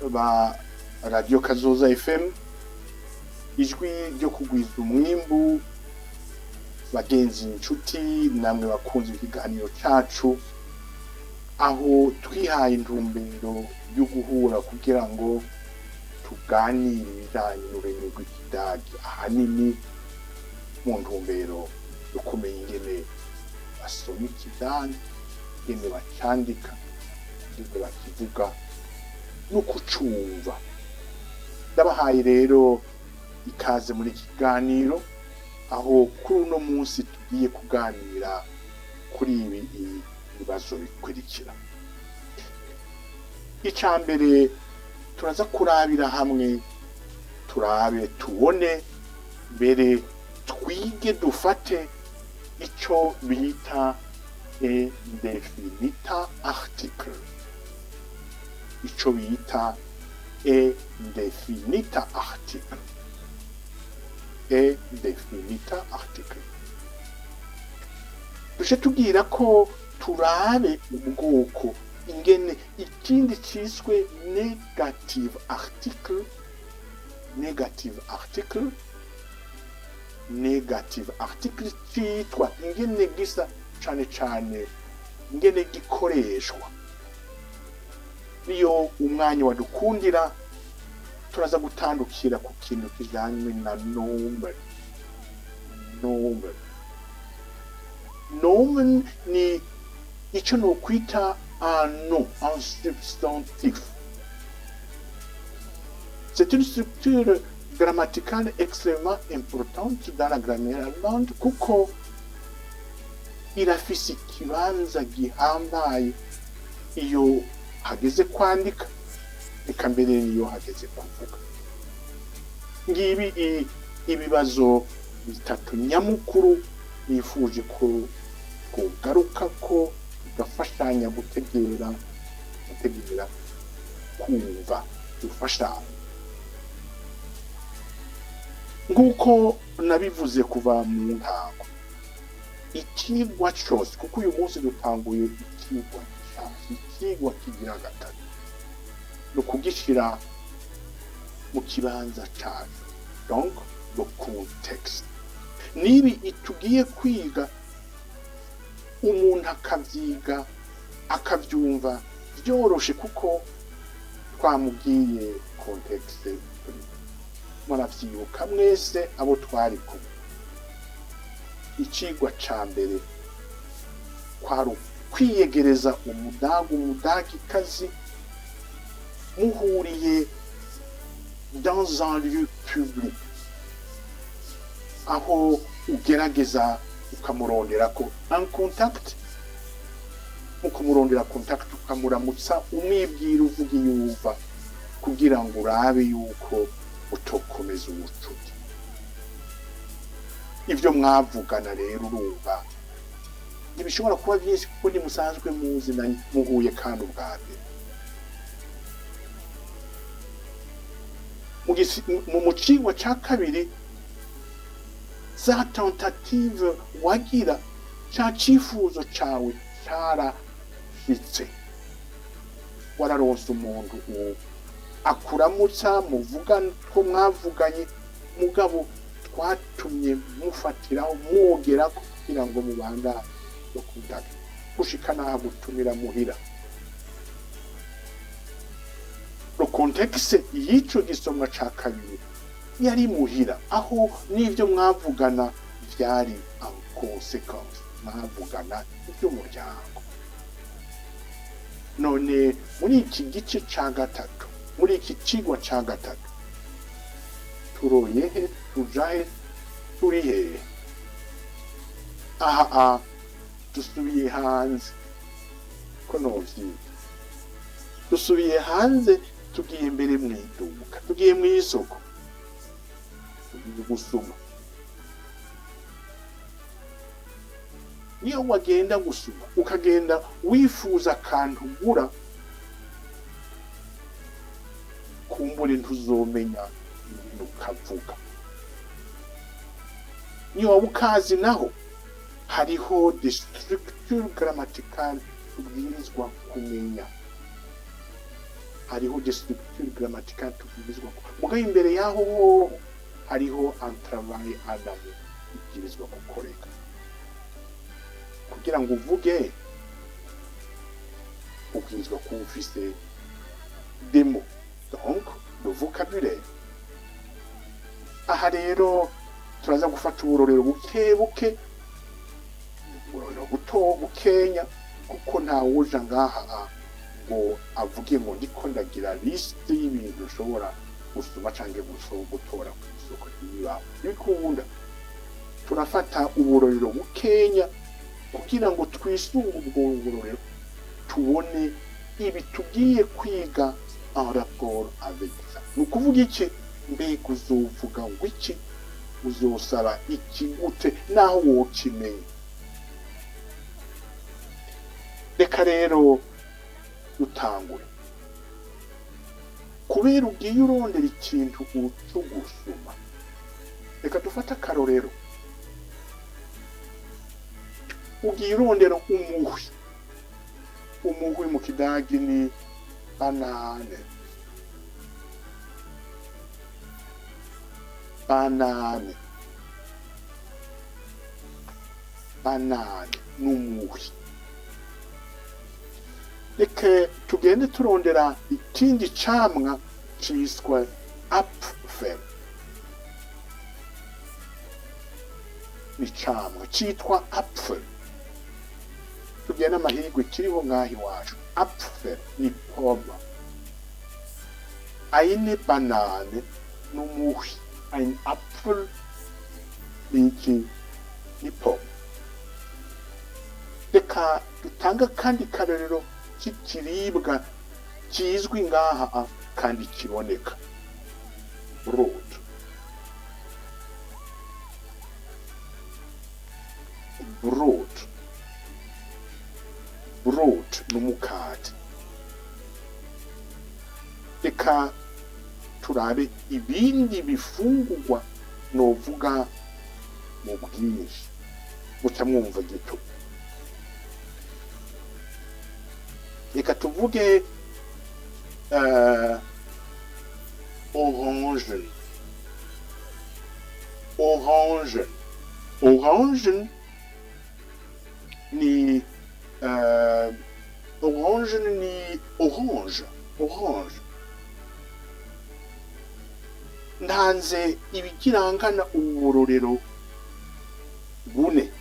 Ba Radiyo Kazoza FM, ijwi ryo kugwiza umwimbu, bagenzi, inshuti namwe bakunze ikiganiro cacu, aho twihaye intumbero yo guhura kugira ngo tuganire ibijanye n'ururimi rw'Ikidagi, ahanini mu ntumbero yo kumenya ingene basoma Ikidagi, ingene bacandika, ingene bakivuga no kucumva. Ndabahaye rero ikaze muri iki kiganiro, aho kuri uno munsi tugiye kuganira kuri ibi bibazo bikurikira. Icya mbere, turaza kurabira hamwe, turabe, tubone, mbere twige, dufate icyo bita indefiniter Artikel, icyo bita indefiniter Artikel, indefiniter Artikel. Duce tubwira ko turabe ubwoko, ingene ikindi ciswe Negativartikel, Negativartikel, Negativartikel citwa, ingene gisa, cane cane ingene gikoreshwa. Niyo umwanya wadukundira, turaza gutandukira ku kintu kijanye na Nomen. Nomen, Nomen ni icyo nokwita un nom, un substantif. C'est une structure grammaticale extrêmement importante dans la grammaire allemande, kuko irafise ikibanza gihambaye iyo hageze kwandika, eka mbere niyo hageze kuvuga. Ngibi ibibazo bitatu nyamukuru nifuje ko twogaruka ko tugafashanya gutegera, kumva, dufashanya. Nk'uko nabivuze kuva mu ntango, ikigwa cose, kuko uyu munsi dutanguye ikigwa gishasha, ikigwa kigira gatatu, ni ukugishira mu kibanza caco, donc le contexte. Nibi tugiye kwiga, umuntu akavyiga akavyumva vyoroshe, kuko twamubwiye contexte turimo. Muravyibuka mwese abo twari kumwe, icigwa ca mbere kwari ukwiyegereza Umudagu, Umudagikazi, muhuriye dans un lieu public, aho ugerageza ukamuronderako un contact. Mu kumurondera contact, ukamuramutsa, umwibwira, uvuga iyo uva, kugira ngo urabe yuko utokomeza ubucuti. Ibyo mwavugana rero, urumva ntibishobora kuba byinshi, kuko ntimusanzwe muzinanye, muhuye kandi ubwa mbere. Mu cigwa ca kabiri, za tentative wagira, ca cifuzo cawe carashitse, wararonse umuntu uwo akuramutsa, muvuga ko mwavuganye, mugabo twatumye mufatiraho, mwogerako kugira ngo mubandane no kundana gushika n'aho gutumira muhira. Le contexte y'ico gisomwa ca kabiri yari muhira, aho n'ivyo mwavugana vyari en conséquence, mwavugana ivy'umuryango. None muri iki gice ca gatatu, muri iki cigwa ca gatatu, turoye he, tuja he, turi hehe? Aha dusubiye hanze, ko novyiga, dusubiye hanze, tugiye mbere mw'iduka, tugiye mw'isoko, tugiye gusuma. Niyo wagenda gusuma, ukagenda wifuza akantu ugura, kumbure ntuzomenya ibintu ukavuga. Niyo waba ukazi naho, hariho des structures grammaticales ubwirizwa kumenya. Hariho des structures grammaticales tubwirizwa mugabo imbere yaho hoho hariho un travail en amont ibwirizwa gukoreka kugira ngo uvuge. Ubwirizwa kuba ufise des mots, donc le vocabulaire. Aha rero turaza gufata uburorero buke buke, uburorero buto bukenya, kuko ntawuja ngaha ngo avuge ngo ndiko ndagira liste y'ibintu ushobora gusoma canke gutora ku isoko. Ntibibaho, ntibikunda. Turafata uburorero bukenya kugira ngo twisunge ubwo burorero, tubone ibi tugiye kwiga en rapport avec ça. Ni ukuvuga iki? Mbega uzovuga ngo iki? Uzosaba iki gute naho wokimenya? Reka rero dutangure. Kubera ugiye urondera ikintu cyo gusoma, reka dufate akarorero. Ugiye urondera umuhwi. Umuhwi mu Kidagi ni Banane. Banane, Banane ni umuhwi. Reka tugende turondera ikindi camwa ciswe Apfel. Ni camwa citwa Apfel. Tugiye n'amahirwe kiriho ngaho iwacu. Apfel ni pomme. Eine Banane ni umuhwi, ein Apfel ni iki? Ni pomme. Reka dutange akandi karorero k'ikiribwa kizwi ngaha kandi kiboneka: Brot. Brot, Brot ni umukate. Reka turabe ibindi bifungurwa novuga mu bwinshi muca mwumva gito. Reka tuvuge orange. Orange, orange ni orange, ni orange, orange. Ntanze ibigirangana uburorero bune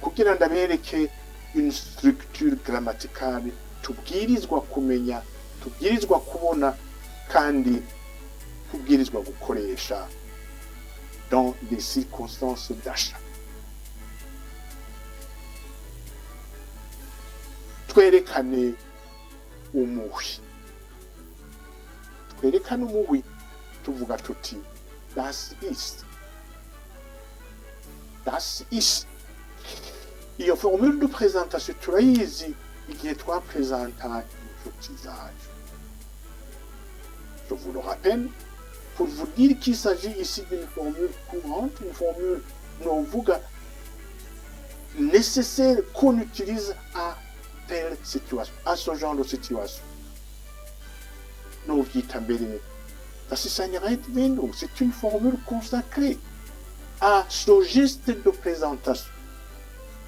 kugira ndabereke une structure grammaticale tubwirizwa kumenya, tubwirizwa kubona kandi tubwirizwa gukoresha dans des circonstances d'achat. Twerekane umuhwi. Twerekane umuhwi, tuvuga tuti "Das ist". Das ist, iyo formule de présentation turayizi igihe twapresenta inshuti zacu. Je vous le rappelle pour vous dire qu'il s'agit ici d'une formule courante, une formule novuga nécessaire qu'on utilise à telle situation, à ce genre de situation. Novyita mbere das ist eine Redewendung, c'est une formule consacrée à ce geste de présentation.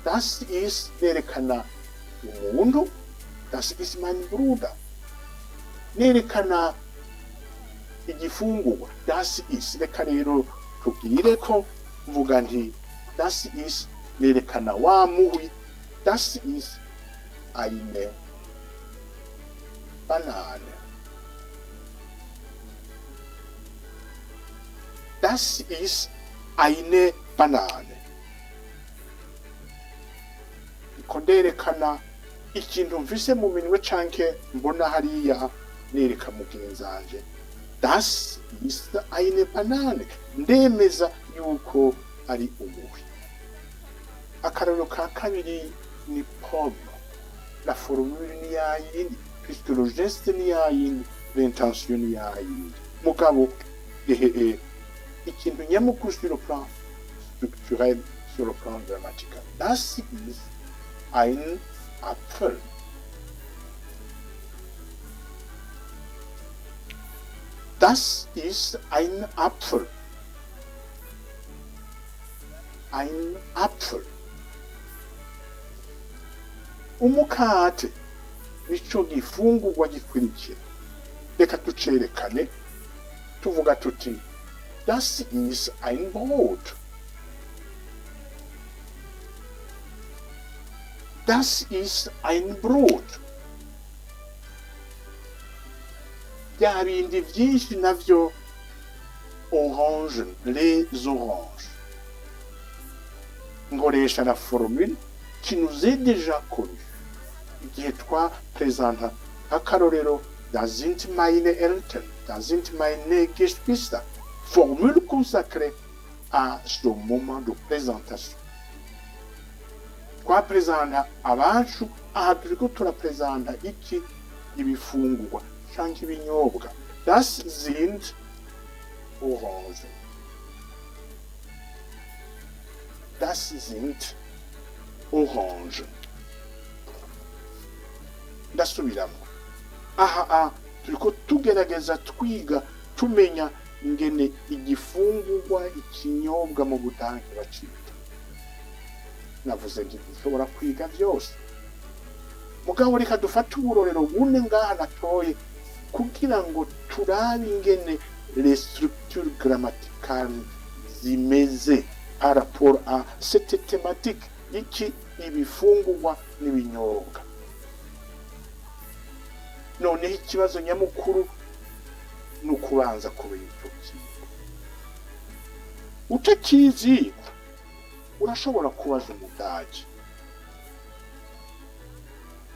Das ist nerekana umuntu, das ist mein Bruder. Nerekana igifungurwa, das ist. Reka rero tubwire ko mvuga nti "Das ist", nerekana wa muhwi, das ist eine Banane. Das ist eine Banane. Ndiko nderekana ikintu mvise mu minwe canke mbona hariya, nereka mugenzanje. Das ist eine Banane. Ndemeza yuko ari umuhwi. Akarorero ka kabiri ni pomme. La formule ni yayindi, puisque le geste ni yayindi, l'intention ni yayindi. Mugabo ehe, ikintu nyamukuru sur le plan structurel, sur le plan grammatical. Das ist ein Apfel. Das ist ein Apfel. Ein Apfel. Umukate nico gifungurwa gikurikira. Reka tucerekane tuvuga tuti das ist ein Brot. Das ist ein Brot. Bya bindi vyinshi navyo orange, les oranges. Nkoresha la formule qui nous est déjà connue. Igihe twapresenta akarorero da sind meine Eltern, da sind meine Geschwister. Formule consacrée à ce moment de présentation. Twapresenta abacu, aha turiko turapresenta iki? Ibifungurwa canke ibinyobwa. Das sind Orangen. Das sind Orangen. Ndasubiramo. Aha a turiko tugerageza twiga tumenya ingene igifungurwa ikinyobwa mu Budage bacita. Navuze nti dushobora kwiga vyose. Mugabo reka dufate uburorero bune ngaha natoye kugira ngo turabe ingene les structures grammaticales zimeze par rapport à cette thématique iki ibifungurwa n'ibinyobwa. Noneho ikibazo nyamukuru ni ukubanza kumenya ico kintu. Utakizi urashobora kubaza Umudage.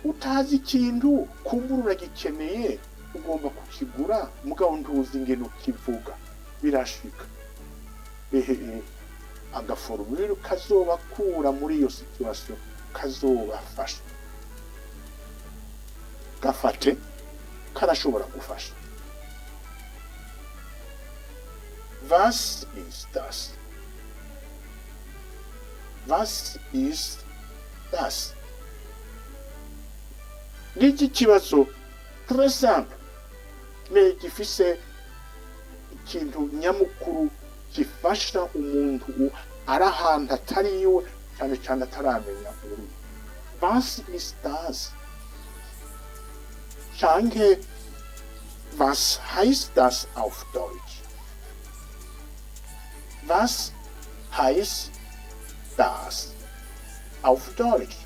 Utazi ikintu kumbura uragikeneye ugomba kukigura mugabo ntuzi ingene ukivuga, birashika. Ehe, agaformule kazobakura muri iyo situation kazobafasha. Gafate karashobora gufasha. Was ist das? Was ist das? Ngiki kibazo très simple mais gifise ikintu nyamukuru gifasha umuntu ari ahantu atari iwe cyane cyane ataramenya ururimi. Was ist das? Canke was heißt das auf Deutsch? Was heißt das auf Deutsch?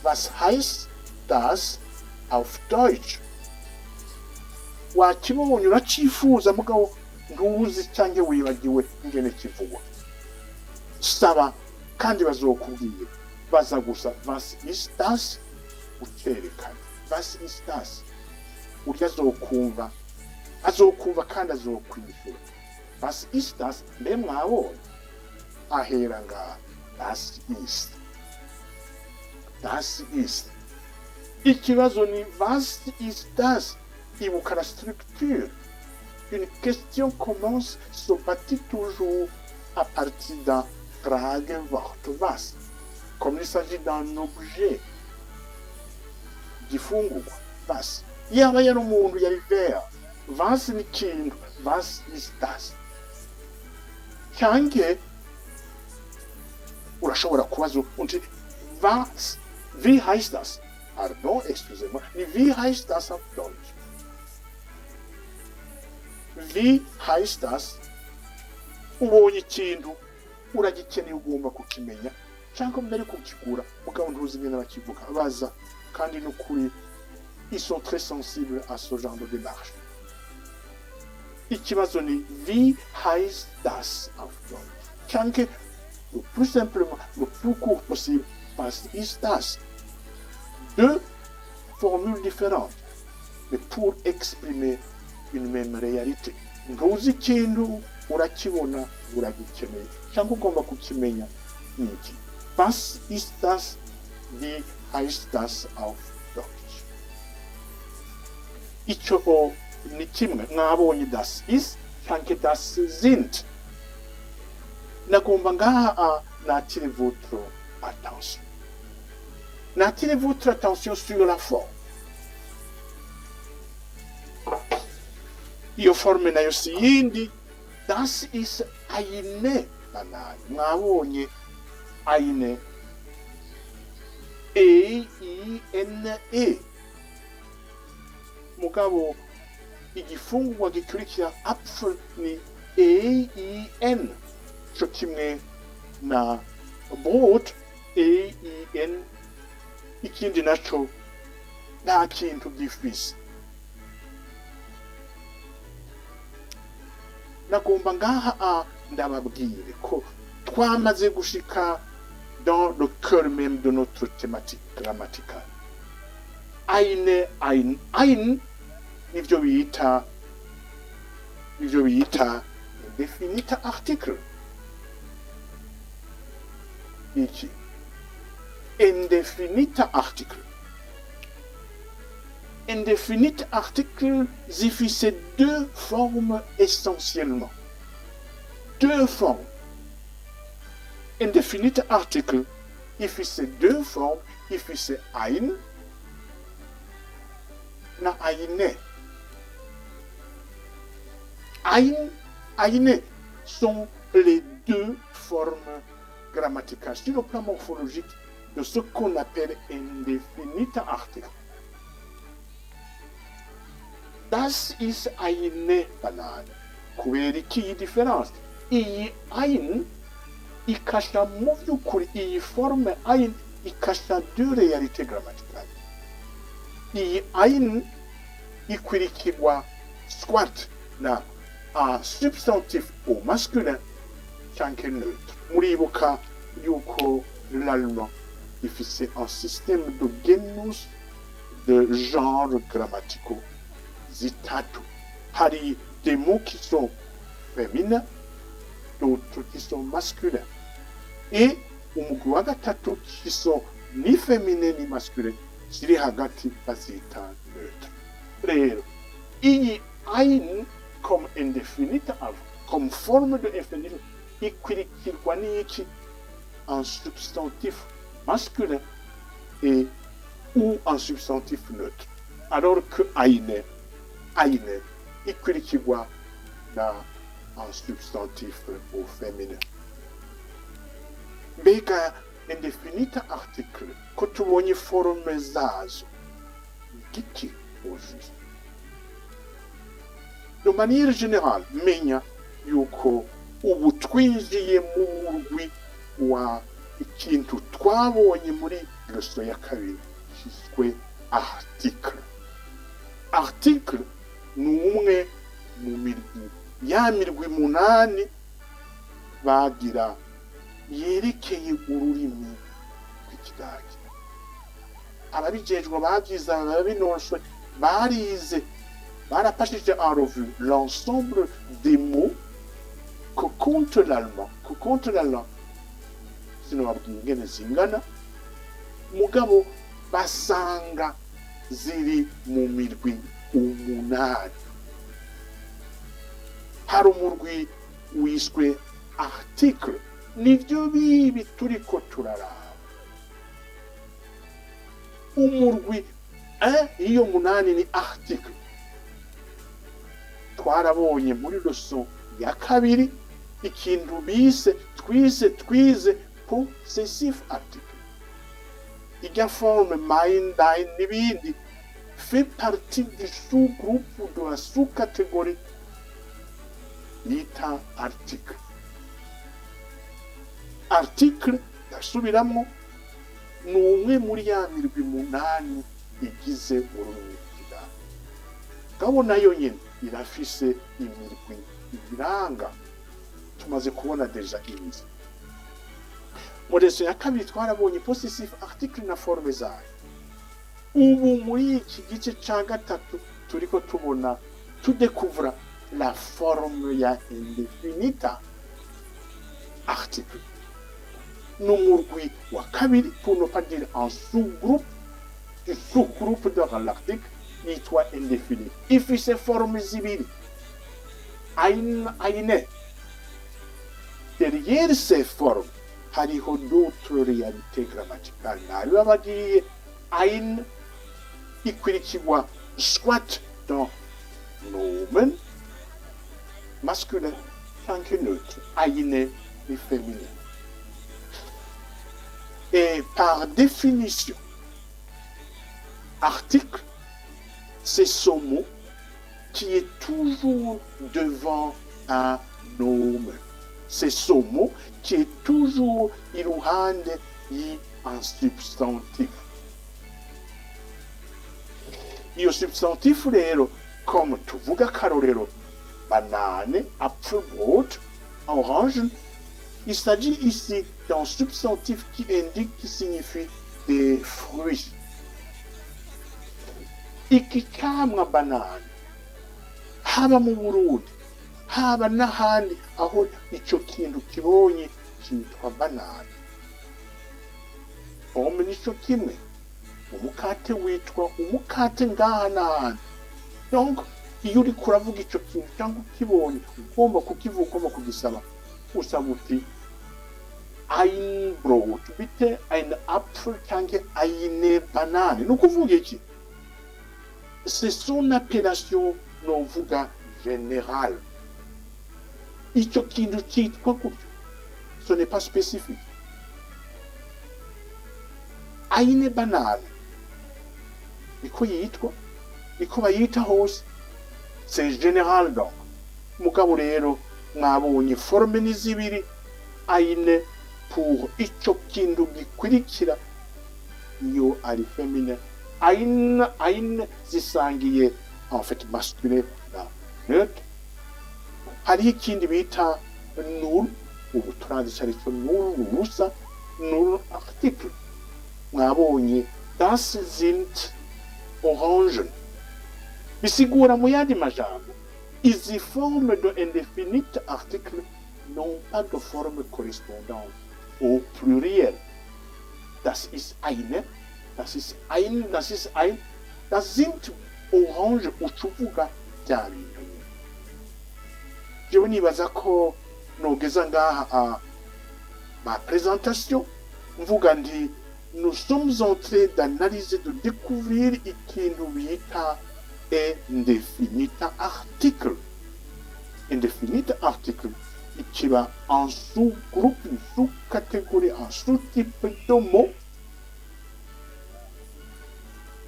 Was heißt das auf Deutsch? Wakibonye uracifuza mugabo ntuzi canke wibagiwe ingene kivugwa. Saba kandi bazokubwira. Baza gusa was ist das? Ucerekana. Was ist das? Urya azokumva. Azokumva kandi azokwishura. Was ist das? Mbe mwabonye? Ahera ngaha. Das ist. Das ist. Ikibazo ni was ist das? Ibuka la structure. Une question commence, se bâtit toujours à partir d'un Fragewort was. Comme il s'agit d'un objet, gifungurwa, was. Yaba yari umuntu yari wer. Was ni ikintu, was ist das? Canke urashobora kubaza uti was, wie heißt das? Pardon, excusez-moi, wie heißt das auf Deutsch? Wie heißt das? Ubonye ikintu uragikeneye ugomba kukimenya cyangwa mbere kukigura mugabo ntuzi ingene bakivuga, baza kandi n'ukuri ils sont très sensibles à ce genre de démarche. Ikibazo ni wie heißt das auf Deutsch? Canke le plus simplement, le plus court possible, was ist das? Deux formules différentes, mais pour exprimer une même réalité. Ntuzi ikintu urakibona uragikeneye cyangwa ugomba kukimenya ni iki. Was ist das? Wie heißt das auf Deutsch? Icyo ni kimwe mwabonye das ist canke das sind. Nagomba ngaha n'attirer votre attention. N'attirer votre attention sur la forme. Iyo forme nayo si yindi, das ist eine Banane. Mwabonye eine, E I N E. Mugabo igifungurwa gikurikira Apfel ni E I N, co kimwe na Brot E I N. Ikindi naco nta kintu gifise. Nagomba ngaha a ndababwire ko twamaze gushika dans le cœur même de notre thématique grammaticale. Eine, ein, ein nivyo bita indefinite article. Iki indefinite article, indefinite article zifise deux formes essentiellement, deux formes. Indefinite article ifise deux formes, ifise ein na eine. Ein, eine sont les deux formes grammaticales sur le plan morphologique de ce qu'on appelle indefinite article. Das ist eine Banane. Kubera iki iyi différence? Iyi ein ikasha, mu by'ukuri iyi forme ein ikasha deux réalités grammaticales. Iyi ein ikurikirwa soit na un substantif au masculin canke neutre. Muribuka yuko l'allemand ifise un système de genus, de genre grammaticaux zitatu. Hari des mots qui sont féminins, d'autres qui sont masculins, et umugwi wa gatatu qui sont ni féminin ni masculin, ziri hagati bazita neutre. Rero iyi ein comme indefinite, comme forme de infinitif, ikurikirwa n'iki? Un substantif masculin et ou un substantif neutre, alors que eine, eine ikurikirwa na un substantif au féminin. Mbega indefinite article ko tubonye forme zazo, igiki au juste? De manière générale, menya yuko ubu twinjiye mu murwi wa ikintu twabonye muri leçon ya kabiri kiswe article. Article ni umwe mu mirwi, ya mirwi munani bagira yerekeye ururimi rw'Ikidage. Ababijejwe babyize, ababinonosoye, barize, barapashije en revue l'ensemble des mots que compte l'allemand, que compte l'allemand. Sinababwiye ingene zingana, mugabo basanga ziri mu mirwi umunani. Hari umurwi wiswe article, nivyo bibi turiko turaraba. Umurwi iyo munani ni article. Twarabonye muri leçon ya kabiri ikintu bise, twise, twize possessif article. Ijya forme mein, dein n'ibindi fait partie du sous-groupe, de la sous-catégorie bita article. Article, ndasubiramwo, ni umwe muri ya mirwi munani igize ururimi rw'Ikidage. Gabo nayo nyene irafise imirwi ibiranga. Tumaze kubona déjà ibiri. Muri leçon ya kabiri twarabonye possessif article na forme zayo. Ubu muri iki gice ca gatatu turiko tubona, tudekuvura la forme ya indefinita article. N'umurwi wa kabiri, pour ne pas dire un sous-groupe du sous-groupe de l'article, yitwa indéfini. Ifise forme zibiri, ein, eine. Derrière ces formes hariho d'autres réalités grammaticales. Nabibabagiye, ein ikurikirwa soit dans Nomen Masculin canke neutre. Eine ni féminin. Et par définition, article, c'est ce mot qui est toujours devant un nom. C'est ce mot qui est toujours iruhande y un substantif. Iyo substantif rero, comme tuvuga akarorero, banane, Apfel, Brot, orange, il s'agit ici d'un substantif qui indique, qui signifie des fruits. Iki camwa banane, haba mu Burundi, haba n'ahandi aho ico kintu kibonye cyitwa banane. Pome nico kimwe, umukate witwa umukate ngaha n'ahandi. Donc iyo uriko uravuga ico kintu cyangwa ukibonye, ugomba kukivuga, ugomba kugisaba, usaba uti "ein Brot bitte, ein Apfel" cyangwa "eine Banane". Ni ukuvuga iki? C'est son appellation novuga générale. Icyo kintu cyitwa gutyo, ce n'est pas spécifique. Eine Banane niko yitwa, niko bayita hose, c'est général. Donc mugabo rero mwabonye forme ni zibiri: eine pour ico kintu gikurikira iyo ari féminin, ein, eine zisangiye en fait masculin na neutre. Hariho ikindi bita null, ubu turazi ico arico null, ubusa, null article. Mwabonye "das sind Orangen", bisigura mu yandi majambo izi forme de indéfinite article n'ont pas de forme correspondante au pluriel. Das ist eine, das ist ein, das ist ein, das sind Orange, uca uvuga bya bintu nyine. Jewe nibaza ko nogeza ngaha a ma présentation, mvuga nti nous sommes en train d'analyser, de découvrir ikintu bita indéfinite article. Indéfinite article ikiba en sous-groupe, une sous-catégorie, un sous-type de mots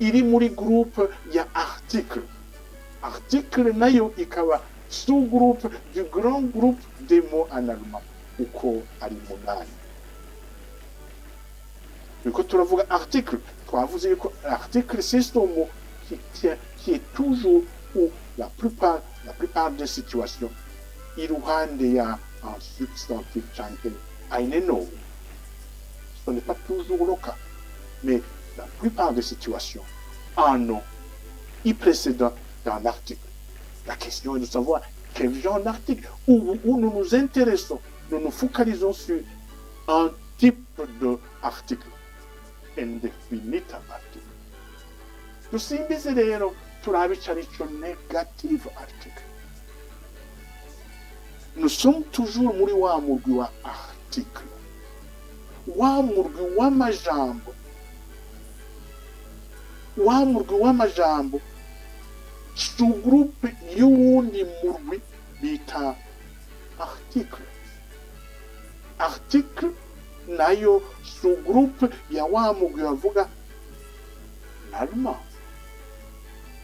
iri muri groupe ya article. Article nayo ikaba sous-groupe du grand groupe des mots en allemand uko ari munani. Turiko turavuga article, twavuze yuko article, c'est ce mot qui tient, qui est toujours ou la plupart des situations iruhande ya un substantif canke eine nom. Ce n'est pas toujours le cas, mais la plupart des situations, un nom y précédent d'un article. La question est de savoir quel genre d'article, où nous nous intéressons, nous nous focalisons sur un type d'article, indéfinite article. Dusimbize rero turabe ico arico negative article. Nous sommes toujours muri wa murwi wa article, wa murwi w'amajambo, wa murwi w'amajambo sous-groupe y'uwundi murwi bita article. Article nayo sous-groupe ya wa murwi bavuga l'allemand.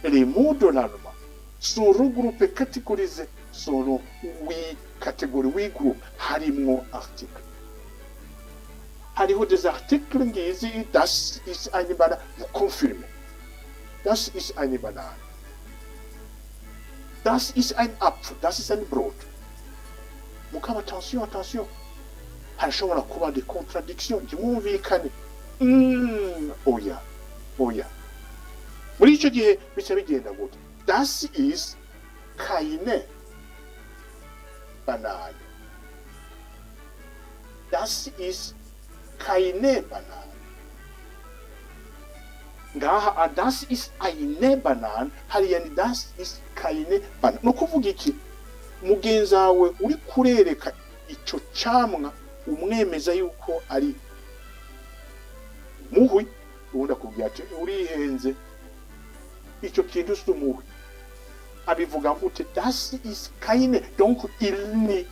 Les mots de l'allemand sont regroupés, catégorisés selon huit catégories, huit groupes, harimwo article. Hariho des articles ngizi: "Das ist eine Banane", vous confirmez, "Das ist eine Banane", "Das ist ein Apfel", "Das ist ein Brot". Mugabo attention, attention, harashobora kuba des contradictions, ntimwumvikane. Oya, oya, muri icyo gihe bica bigenda gute? "Das ist keine Banane", "Das ist keine Banane". Ngaha a "Das ist eine Banane", hariya ni "Das ist keine Banane". Ni ukuvuga iki? Mugenzi wawe uri kurereka ico camwa, umwemeza yuko ari muhwi, ubundi akubwira ati "Urihenze, ico kintu si umuhwi". Abivuga gute? Das ist keine, donc il nie.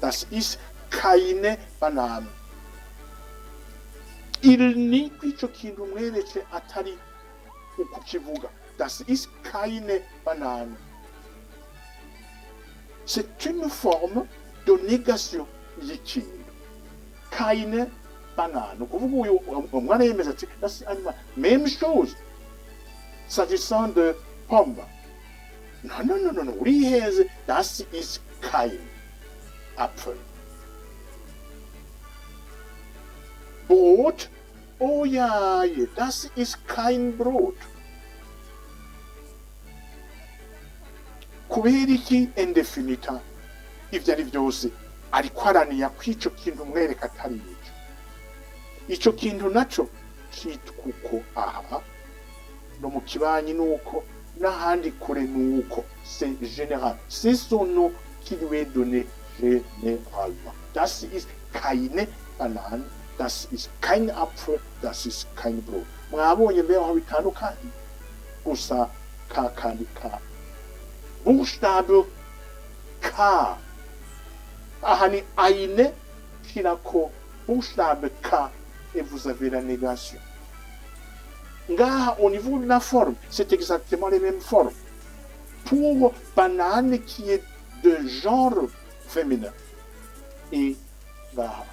Das ist keine Banane. Il nie kw'ico kintu mweretse atari ukukivuga. Das ist keine Banane. C'est une forme de négation y'ikintu. Keine Banane. Ukuvuga uyu umwana yemeza ati das ist eine, même chose s'agissant de pomme. Non, non, non, non, non, urihenze. Das ist kein Apfel. Brot, oh ja, das ist kein Brot. Kubera iki indefinita ivyo ari vyose ariko araniya kw'ico kintu mwereka atari ico. Ico kintu naco citwa uko aha no mu kibanyi nuko n'ahandi kure nuko, c'est général, c'est son nom qui lui est donné généralement. Das ist keine Banane, das ist kein Apfel, das ist kein Brot. Mwabonye mbere aho bitandukanye gusa ka kandi ka Buchstabe K, aha ni eine, shirako Buchstabe K et vous avez la négation. Ngaha au niveau de la forme, c'est exactement les mêmes formes. Pour banane qui est de genre féminin et ngaha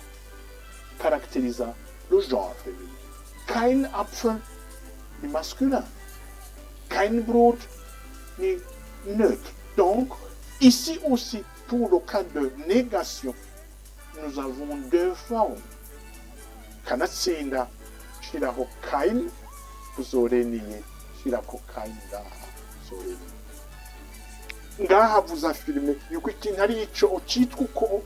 caractérisa le genre féminin. Kein Apfel ni masculin, kein Brot ni neutre. Donc, ici aussi, pour le cas de négation, nous avons deux formes. Kanatsinda shiraho kein, uzoreniye shirako kein ngaha uzoreniye. Ngaha vous affirmez yuko ikintu ari ico citwa uko,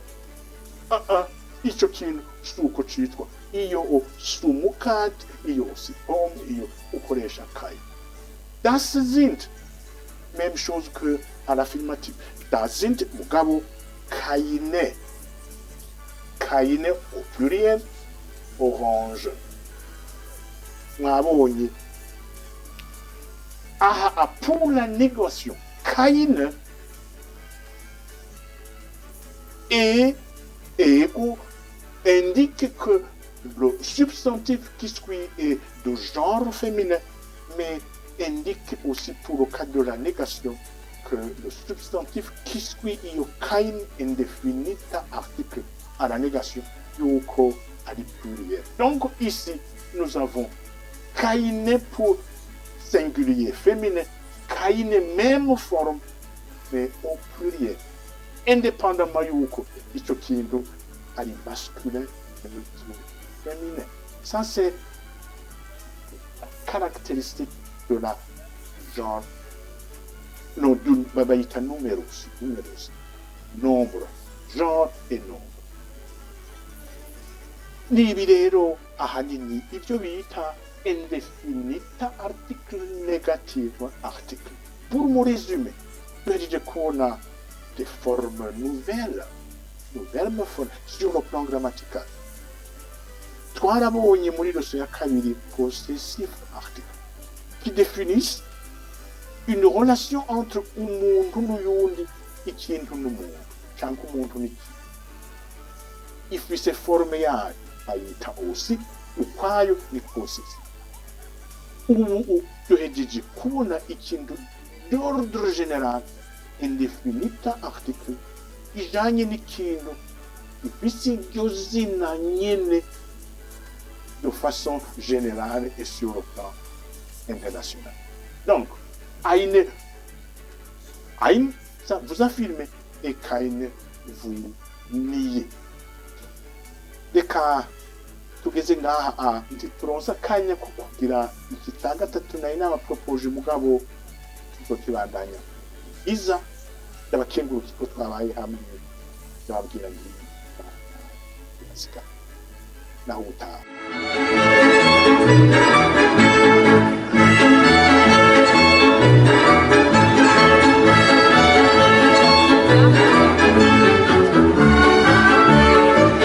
ah ah, ico kintu si uko citwa. Iyo o si umukate, iyo si pomme, iyo ukoresha kein. Das sind, même chose que à l'affirmative. Das sind mugabo keine, keine au pluriel, orange. Mwabonye aha pour la négation keine et ego indique que le substantif qui suit est de genre féminin, mais indique aussi pour le cas de la négation que le substantif qui suit iyo kein indefinita article à la négation yuko ari pluriel. Donc ici nous avons keine pour singulier féminin, keine même forme mais au pluriel, indépendamment yuko ico kintu ari masculin ou féminin. Ça, c'est la caractéristique de la genre, non, bayita numerus, numerus, nombre, genre et nombre. Nibi rero ahanini ibyo bita indefinita article negative article. Pour mon résumé, duhejeje kubona des formes nouvelles, nouvelles formes sur le plan grammatical. Twarabonye muri leçon ya kabiri possessif article qui définissent une relation entre umuntu n'uyundi, ikintu n'umuntu, cyangwa umuntu n'ikintu. Ifise forme yayo bayita aussi ukwayo ni possessif. Ubu duhejeje kubona ikintu d'ordre général indefinita article ijanye n'ikintu ifise iryo zina nyene de façon générale et sur le plan international. Donc, eine, ein, ça vous affirmez, et keine, vous niez. Reka tugeze ngaha a ntituronse akanya ko kugira iki cya gatatu nari nabapropoje, mugabo tuzokibandanya iza. Ndabakenguruka ko twabaye hamwe, ndababwira nti naho ubutaha.